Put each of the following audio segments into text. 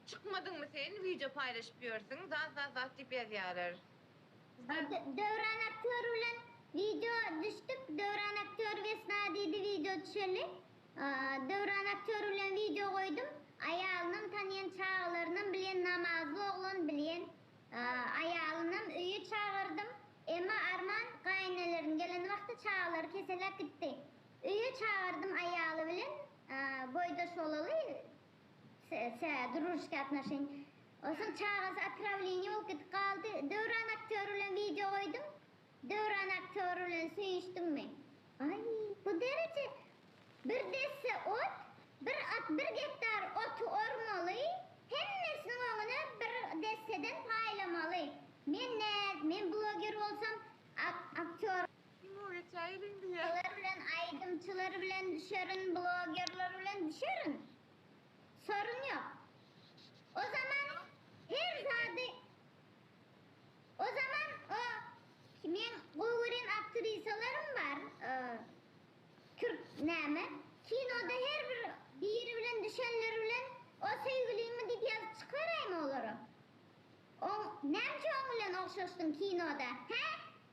Çykmadyňmy sen wideo paýlaşyp ýörsüň zat zat zat diýip ýazýalar. Döwran aktýor bilen wideo düşdük Döwran aktýor wesna diýdi wideo düşeli Döwran aktýor bilen wideo goýdum aýalynam tanýan çagalarynam bilýän namazly oglan bilýän aýalynam öýe çagyrdym emma arman gaýyneleriň gelen wagty çagalary keseläp gitdi öýe çagyrdym aýaly bilen boýdaş bolaly Sä družskiý atnoşeniýa. Onsoň çagasy otrawleniýe bolup gidip galdy. Döwran aktýor bilen wideo goýdum. Döwran aktýor bilen söýüşdiňmi? Aý, bu dereje bir desse ot, bir at bir gektar oty ormaly, hemmesiniň öňüne bir desseden paýlamaly. Men nä, men bloger bolsam aktýor. Kim o geçäýeliň diýýär. Lar bilen aýdymçylar bilen düşerin, blogerler bilen düşerin. Sorun ýok. O zaman her zady O zaman o meň gowy görýän aktrisalarym bar. Türk näme? Kinoda her bir biri bilen düşenleri bilen o söýgüliňmi diýip ýazyp çykaraýmy olara? Oň näme üçin oň bilen ogşaşdyň kinoda? Hä?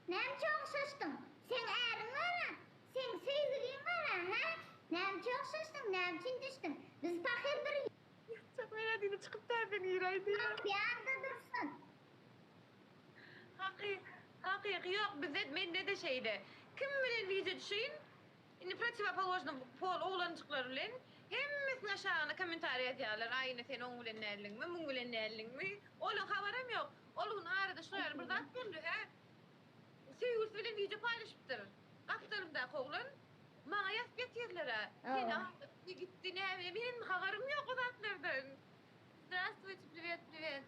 Näme üçin ogşaşdyň? Seň äriň bar-a? Seň söýgüliň bar-a, hä? Näme üçin ogşaşdyň? Näme üçin düşdüň? Biz pahyr bir. Ýatjak men-ä diýdi, çykyp täzeden giräý diýýär. Ýanda dursun. Haky, hakyky ýok bizde mende-de şeýle. Kim bilen wideo düşeýin, indi protiwopoložnyý pol oglanjyklar bilen hemmesiniň aşagyna kommentariý ýazýarlar, aý ine sen oň bilen däldiňmi, muň bilen däldiňmi? Olaň habaram ýok. Ol gün arada şular ýaly bir zat boldy, hä? Söýgülisi bilen wideo paýlaşypdyr. Gapdalymdaky oglan maňa ýazyp ýatyrlar-a. Seni aldatdy, gitdi, näme, meniň habarym ýok o zatlardan. Zdrastwuyte, priwet, priwet.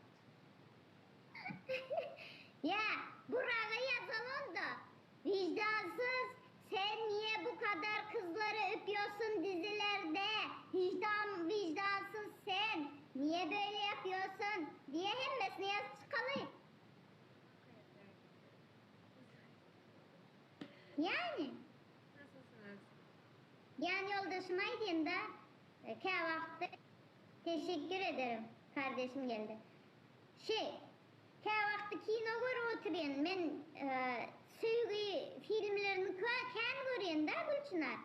Ýa, Buraga ýazal onda. Wyždansyz, sen niye bu kadar kyzlary öpýosun dizilerde, hijdan wyždansyz sen, niye böyle yapýosun diye hemmesini ýazyp çykaly. Ýani. Nasylsyňyz? Ýan ýoldaşym aýdýanda käwagtda teşekkür ederim kardeşim geldi. Şeý käwagtda kino görüp otyryn men söýgi filmlerini kän görýän-dä Gülçynar.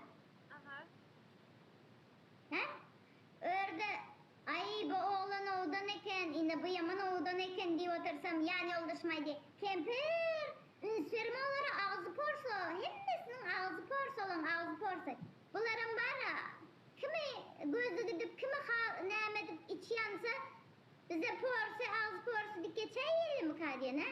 Aha. Hä? Örde Aý bu oglan owdan eken, ine bu ýaman owdan eken diýip otursam, ýan ýoldaşym aýdýar, Kempir, üns berme olara, agzy porsy, hemmesiniň agzy porsy olaň agzy porsy. Bularam bar-a, kimi gözi gidip, kimi näme edip içi ýansa, bize porsy, agzy porsy diýip geçäýelimika diýen-ä.